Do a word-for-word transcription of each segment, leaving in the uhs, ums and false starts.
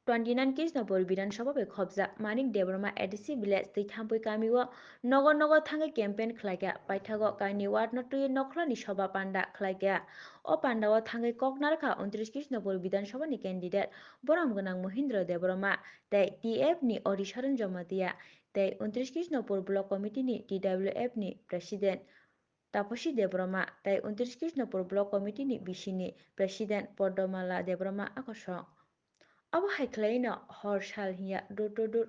Twenty nine Krishnapur Bidhan Sabha bai khobjak Manik Debbarma A D C village twi thampui kamio nogo nogo thangwi campaign khlaikha. Paithago kaini ward no twiwi nokhlani soba panda khlaikha. O pandao thangwi kok narwkha untris Krishnapur Bidhan Sabha ni candidate borom gwnang Mohindra Debbarma tei T F ni Ori Saran Jamatia tei untris Krishnapur Block Committee ni T W F ni President Taposi Debbarma tei untris Krishnapur Block Committee ni B C ni President Podomala Debbarma akosong. Abo hai khwlaino hor sal hiya door to door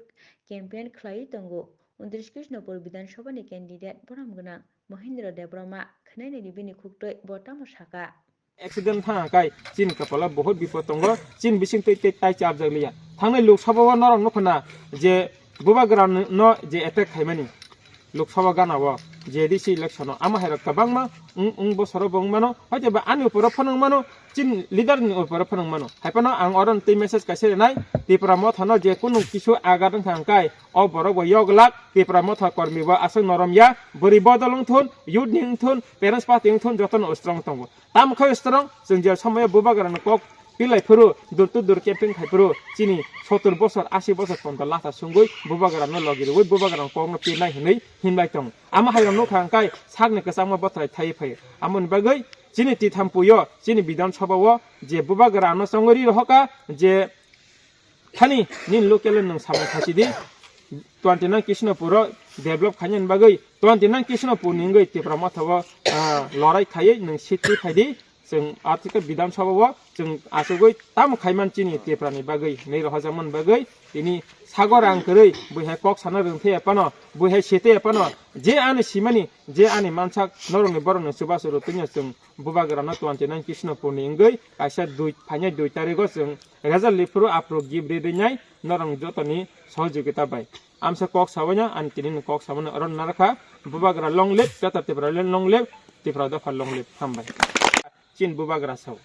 campaign khwlaiwi tongo. Untris Krishnapur Bidhan Sabha ni candidate borom gwnang Mohindra Debbarma khwnainani bini khuktwi bo tamo saka. Accident thang kai chini kapala bahut bipod tongo, chini bising twi tei tai chapjak liya. Thangnai Lok Sabha o norok nukho na je Bubagra no je attack khaimani Lok Sabha gana o, J D C election o, amo hai rok kwbangma wng, wng bosoro bo wng mano, hoite ba ani uporo phano wng mano, chini leader ni uporo phano wng mano. Hai phano ang oro twi message kaisa rinai, Tipra Motha no je kunu kisu agat wng kha hwnkhe o borok bo yog lak, Tipra Motha kormi bo aswk norom ya, bwrwi bodol wng thun, youth ni wng thun, parents party wng thun, joto no strong tongo. Tamo khe strong, chwng je somoyo Bubagra ni kok pilai phuru, dur to dur camping khai phuru, chini sottur bosor, asi bosor ponto lata sungwi Bubagra no logi rwui Bubagra ni kok no pirnai hinwi himlai tongo. Amo hai rok nukha hwnkhe sakni kwchangma bothrai thaiwi phaio. Amoni bagwi chini twi thampui o, chini Bidhan Sabha o je Bubagra no chongwi ri rohorkha je thani nini local o nwng samung khachidi, twenty nine Krishnapur o develop khainani bagwi, twenty nine Krishnapur ni wngwi Tipra Motha o, ah, lorai khaiwi nwng seat twi phaidi, chwng artike Bidhan Sabha o chwng achugwi tamo khaiman chini Tipra ni bagwi hinwi rohorjakmani bagwi tini sagor ang kwrwi bui hai kok sana rwngthai phano, bui hai sete phano, je ani simani, je ani mansak norokni borokni chubachu rwtwino chwng Bubagra no twenty nine Krishnapur ni wngwi kaisa dui phainai dui tarigo chwng result liphuru aphuru gift ri rinai norok jotoni sohojogita bai. Amsa kok sabaino ani tini ni kok sabaino oro narwkha Bubagra long live, Jata Tipra long live, Tipra dopha long live. Hambai. Chin Bubagra sao.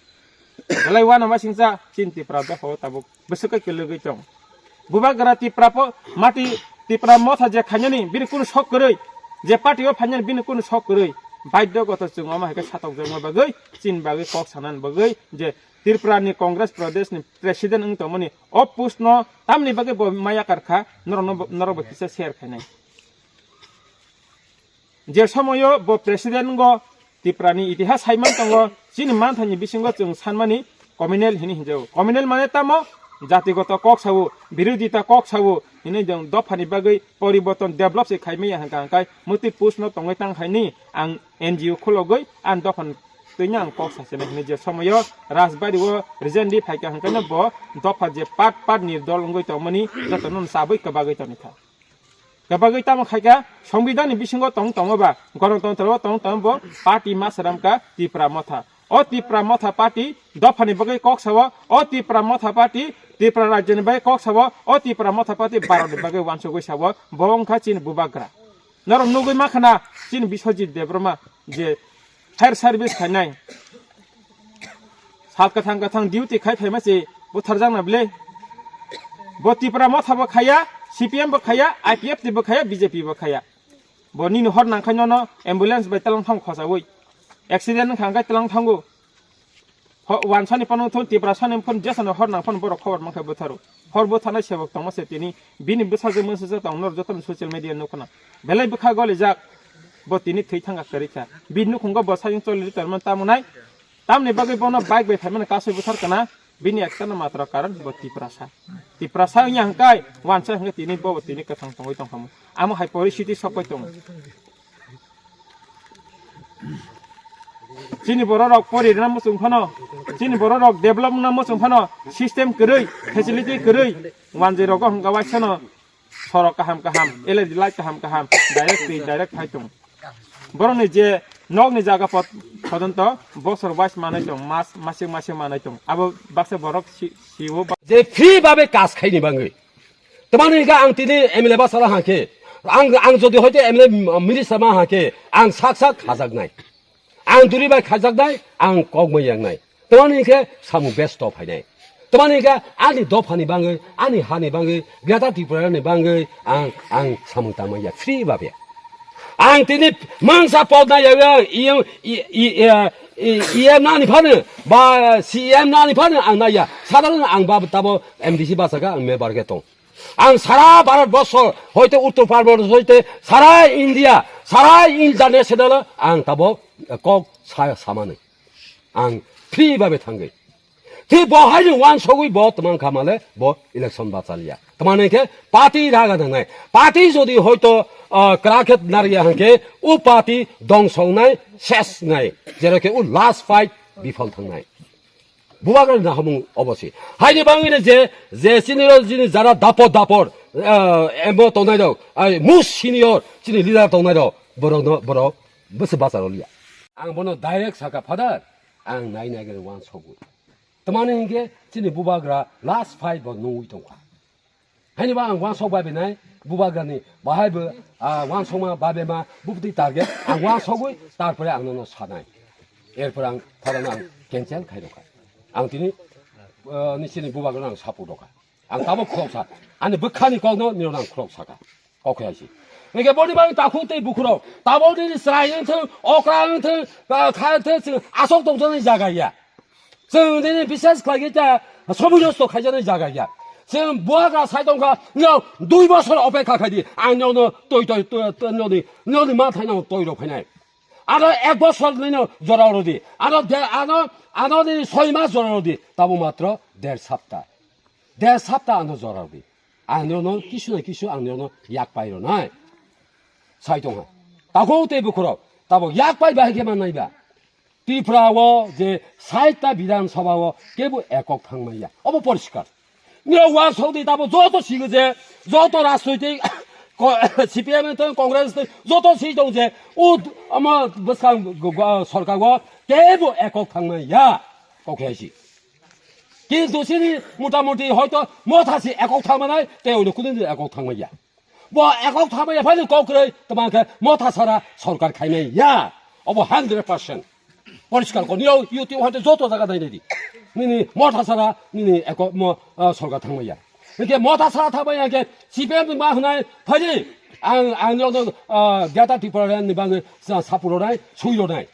Belai wana masingcha chin Tipra dopha o tabuk bwswk khe kwlwgwi tong. Bubagra Tipra po mati Tipra Motha je khainani bini kunu sok kwrwi, je party o phainani bini kunu sok kwrwi, baidyo goto chwng omo hai khe satokjakma bagwi, chini bagwi kok sanani bagwi je Tripura ni Congress Pradesh ni President wng tongmani o post no tamni bagwi bo maya karkha norok no, norok bo kisa share khainai. Je somoyo bo president wngkha, Tripura ni itihas saiman tongo, chini manthani bisingo chwng sanmani communal hini hinjago. Communal mane tamo? Jatigoto kok sao, birodita kok sao, hini jong dophani bagwi poriborton develop se khaimaya hwnkha hwnkhe mwtwi post no tongwi tang khaini ang N G O khulogwi ang dophani twino ang kok sachina hini je somoyo Rajbari o recently phaikha hwnkhe no bo dopha je part part ni dol wngwi tongmani jotono chabwi kwbagwi tongkha. Kwbagwi tamo khaikha, Songbidan ni bisingo tong tongo ba, Gonotontro o tong tongo bo, party ma sramkha Tipra Motha. O Tipra Motha party dophani bagwi kok sao, o Tipra Motha party Tripura rajyoni bagwi kok sao, o Tipra Motha party Bharat ni bagwi wansugwi sao, bo wngkha chini Bubagra. Norok nugwi mankha na, chini Biswajit Debbarma je fire service khainai. Sal kwthang kwthang duty khai phaima se butharjakna bwle. Bo Tipra Motha bo khaiya, C P M bo khaiya, I P F T bo khaiya, B J P bo khaiya. Bo nini hor nangkhai nono ambulance bai tlang thang khosaui. Accident wngkha hwnkhe tlang thango. Ho-, wansani phano thon, Tiprasani phon, jesano hor nang phano borok khobor mankha butharu. Hor butharnai sebok tongma se tini, bini bwsajwk mwsajwk tong nor jotono social media nukho na. Belai bwkha golijak, bo tini thwi thangkha kwrwi kha. Bini nukhungo bo sayung choli ri tongmani tamo nai. Tamni bagwi bono bike bai phaimani kasui buthar kana, bini ekta no matro karon bo Tiprasa. Tiprasa wngya hwnkhe, wansa hwnkhe tini bo tini kwthang tongwi tongkhamu. Amo hai poristiti sokbai tongo. Chini borok pori rwna muchung phano, chini borok develop wngna muchung phano, system kwrwi, facility kwrwi, wanjwi rogo hwnkha waisano sorok kaham kaham, L E D light kaham kaham, direct twi direct phai tongo. Borokni je nokni jaga pod-, pojonto bosor wise manwi tong, mas, masing masing manwi tong. Abo baksa borok si-, siwo ba- Je free babe kas khaini bangwi. Tamani hwnkhe ang tini M L A basa la hwnkhe, ang, ang jodi hoite M L A minister ma hwnkhe, ang sak sak khajaknai. Ang duri bai khajaknai, ang kok mai yaknai. Tamani hwnkhe samung besto phainai. Tamani hwnkhe ani dophani bangwi, ani hani bangwi, Greater Tripura ni bangwi ang, ang samung tangmaya free babe. Ang tini mangsa podna yawi, i, i, i, eh, E M nani phano ba C M nani phano ang naiya. Sadharano ang ba tabo M D C bachaka ang member khe tong. Ang sara Bharat borsho hoite Uttar Pradesh hoite sara India, sara international ang tabo kok sa samani. Ang free babe thangwi. Tei bo haino wansogwi bo twmang kha male bo election bachaliya. Twmani khe party raga nangnai. Party jodi hoito, ah, kra khe nariya hwnkhe o party dongsongnai, sesnai. Jero khe o last fight bifal thangnai. Bubagra ni nahamung obosi. Haini bangwino je, je senior jini jara dapor dapor, ah, emo tongnai rok, ah, most senior chini leader tongnai rok, borok no, borok bwswk bacharo liya. Ang bono direct saka, "Father, ang nai nai gani wansogwi." Tamani hinkhe chini bubagra last fight bo nungwi tongkha. Haini ba ang wansok bai nai bubagrani bahai bo, ah, wansokma babe ma bupti target ang wansogwi tarpore ang nono sanai. Erpore ang tharano ang cancel khai rokha. Ang tini, ah, ni chini bubagrano ang support rokha. Ang tabo khoroksa. Ani bwkhani kokno nirok ang khorok saka. Kok khe hai si. Nike boni bang takhuk tei bukhurok. Tabo nini chwrai wng thung, okra wng thung, ah, kha wng thung, chwng asok tongjaknai jaga ya. Chwng nini bises khlai khe ta somoy nosto khaijaknai jaga ya. Chwng buagra sai tongkha, nirok dui bosor opekha khai di. Ang nirokno toi toi toi, toi, nirokni, nirokni ma thaino toi rok phainai. Ano ek bosor nino jora rodi. Ano de, ano, ano nini soi mas jora rodi. Tabo matro der sapta. Der sapta ano jora rodi. Ang nirokno kisu na kisu ang nirokno yak pai rwnai. Sai tongha. Takhuk tei bukhurok. Tabo yak pai bahai khe mannai ba. Tripura o je sait ta Bidhan Sabha o kebo ekok thangmaya. Obo poriskar. Nirok wansok di tabo joto sigo je, joto rajnoitik ko-, C P M tong, Congress tong, joto si tong je, o ama bwskang go-, go-, sorkar o kebo ekok thangmaya. Kok khe si. Kintu chini motamuti hoito Motha se ekok thangmanai, tei ono kunu ekok thangmaya. Bo ekok thangmaya phano kok kwrwi, twmang khe Motha sara sorkar khaimaya. Obo hundred percent. Poriskar ko, nirok YouTube hoito joto jaga nai nai di. Nini Motha sara, nini ekok mo, ah, sorkar thangmaya. Hinkhe Motha sara thangmaya hinkhe C P M ni ma hwnai, phaidi, ang, ang nirok, ah, Greater Tipraland ni bagwi sa-, sapurok nai, suirok nai.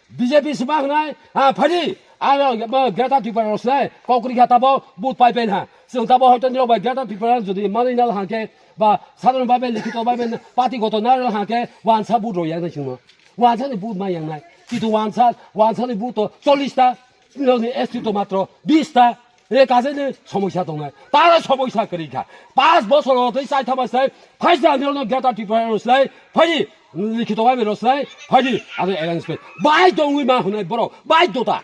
B J P se ma hwnai, ha, phaidi, ano, bo, Greater Tripura rok se, kokri kha tabo, but pai pen ha. Chwng tabo hoito nirok bai Greater Tripura jodi manwi nal hangke, ba, sadharon babe, likhito babe, party goto nal hangke, wansa but rok yang nai chwngno. Wansa ni but ma yang nai. Kitu wansa, wansa ni but to chollish ta, nirok ni S T to matro bish ta. E kaje ni somoisa tongnai. Tara somoisa kwrwi kha. Pas bosor o tei chai thama sai, phaisa nirok no Greater Tripura rok se, phaidi, likhito bai rok se, phaidi, abo arrangement. Bai tongwi ma hwnai borok, bai dota.